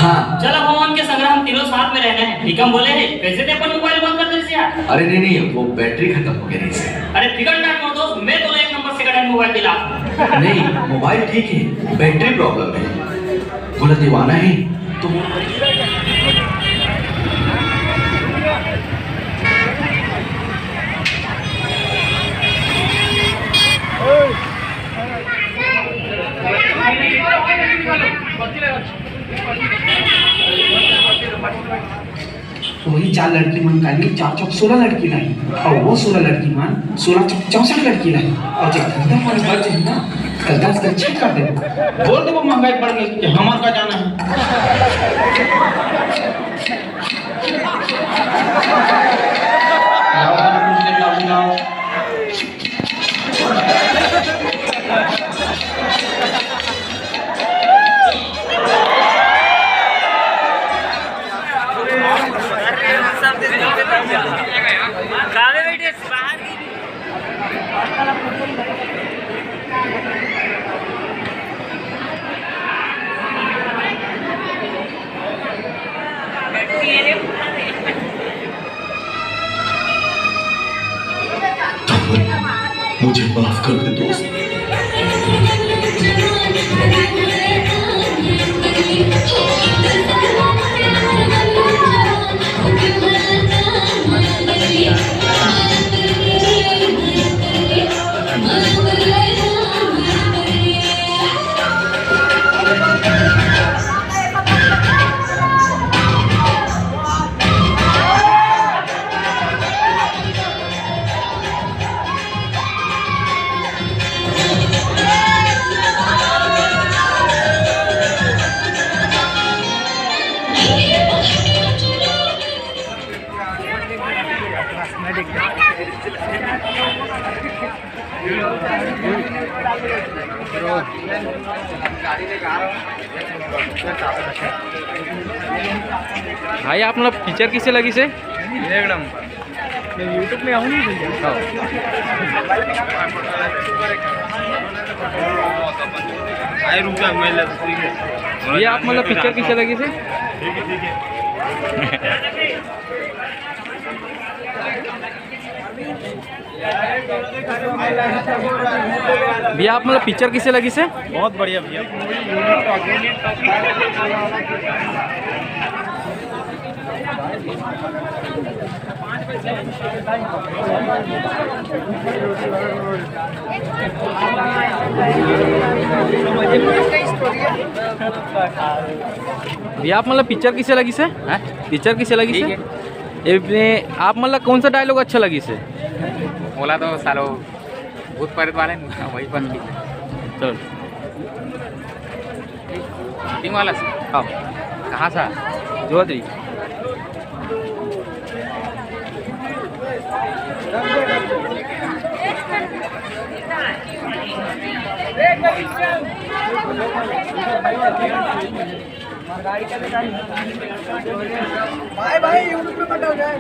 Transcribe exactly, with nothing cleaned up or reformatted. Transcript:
हाँ। चला भगवान के संग हम तीनों साथ में रहना है, ठीक हम बोले हैं। कैसे ते अपन मोबाइल बंद कर दे यार? अरे नहीं, नहीं, वो बैटरी खत्म हो गई रहिस। अरे फिकर ना कर दोस्त, मैं तो एक नंबर second hand मोबाइल दिला। नहीं, मोबाइल ठीक है, बैटरी प्रॉब्लम है। बोला दीवाना है तो। वही चार लड़की मन काली, चार चौक सोलह लड़की लाई, और वो सोलह लड़की मन सोलह चौक चौसठ लड़की लाई, और जब धंधा पानी बढ़ जाए ना, तो दस का छेद कर देबो, बोल देबो महंगाई बढ़ गई कि हमार का जाना है। लाओ, लाओ, लाओ, लाओ। मुझे माफ कर दे दोस्त। भाई, आप मतलब पिक्चर किसे लगी से? एकदम। मैं YouTube में आऊँ नहीं भैया। हाँ। आए रुक जा, मैं ले, ठीक है। ये आप मतलब पिक्चर किसे लगी से? ठीक है, ठीक है। भैया, आप मतलब पिक्चर किसे लगी से? बहुत बढ़िया भैया। भैया, आप मतलब पिक्चर किसे लगी से? हैं? पिक्चर किसे लगी से? ठीक है। ये अपने, आप मतलब कौन सा डायलॉग अच्छा लगी से? बोला तो सालो भूत प्रेत वाले न, वही पर ठीक है। चलो। शूटिंग वाला से? हाँ। कहाँ सा? जोधरी। भाई, भाई, YouTube में मत डाल जाए।